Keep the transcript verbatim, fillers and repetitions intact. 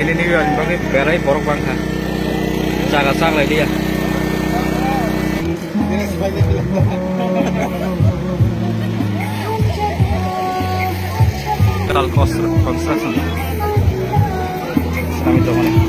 Ini ni bagwi berai borok bangkha. Jaga chak lai liya. Metal constru-, construction. Sami tongmani.